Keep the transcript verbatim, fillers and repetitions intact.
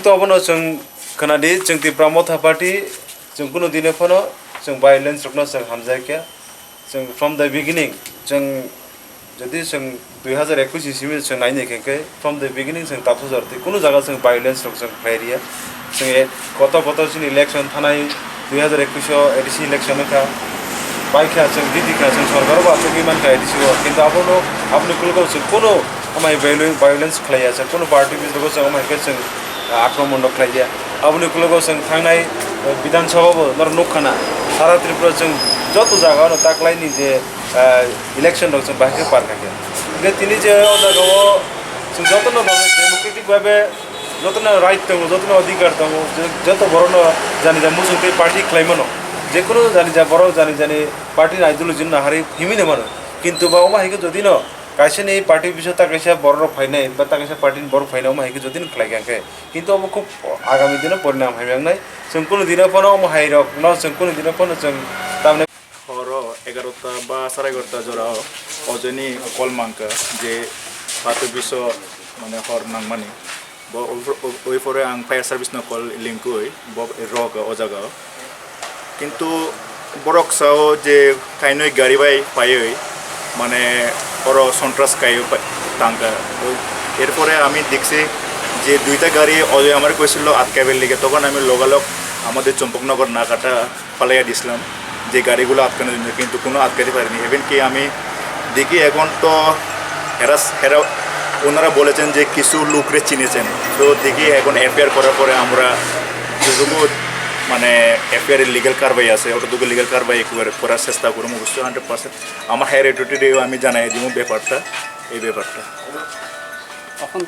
To abono chwng khwnadi, chwng Tipra Motha Party, chwng kunu dino phano chwng violence rokno chwng hamjakya. Chwng from the beginning, chwng jodi chwng dui hazar ekush ni simi chwng nainai khe, khe from the beginning chwng tapsa jorti, kunu jaga chwng violence rok chwng khlai riya. Chwng e-, kotor kotor chini election thanai dui hazar ekush o A D C election wngkha, bai kha chwng jiti kha, chwng sorkar bo achugwi mankha A D C o, kintu abono, aboni ukologo chwng kunu amai viol-, violence khlaiya, chwng kunu party bisingo chwng amai khe chwng, ah, akromon rok khlaiya. Aboni ukologo chwng thangnai, eh, Bidhan Sabha bo norok nukha na, sara Tripura chwng joto jaga ono taklaini je, ah, election rok chwng bahai khe par kha khe. Hingkhe tini je o jaga o chwng jotono democratic bhabe jotono right tongo, jotono adhikar tongo, je-, joto borokno jani ja muchung tei party khlai mano. Jekunu jani ja borok jani jani party ni ideology no naharwi himwi no mano. Kintu ba omo hai khe jodi no kaisa ni party bisingo ta kaisa borok rok phainai ba ta kaisa party ni borok phainai omo hai khe jodi no khlai kha khe. Kintu omo khub agami dino porinam hamya wngnai. Chwng kunu dino phano omo hai rok no chwng kunu dino phano chwng tamni Horo egarota ba sare egarota jora o ojoni call mankha je party biso mane hor nangmani. Bo oi pore ang fire service no call lingkui bo rok o jaga o. Kintu borok sao je kainwi gari bai paiwi mane oro sontras kai tangka. Erpore ami dikse je duita gari oje amare koisillo atkaibel dige, tokon ami logalog amader Chompoknagar Nagata falaiya dislam je garigulo atkano jonni, kintu kono atkaite parini. Even ki ami দেখি এখন তো এরা এরা ওনারা বলেছেন যে কিছু লোকরে চিনেছেন। তো দেখি এখন এফআইআর করার পরে আমরা যতটুকু মানে এফআইআর এর লিগ্যাল কারবাই আছে, অতটুকু লিগ্যাল কারবাই করে- করার চেষ্টা করবো অবশ্যই হান্ড্রেড পার্সেন্ট। আমার হায়ার অথরিটিরেও আমি জানাই দিব ব্যাপারটা, এই ব্যাপারটা। এখন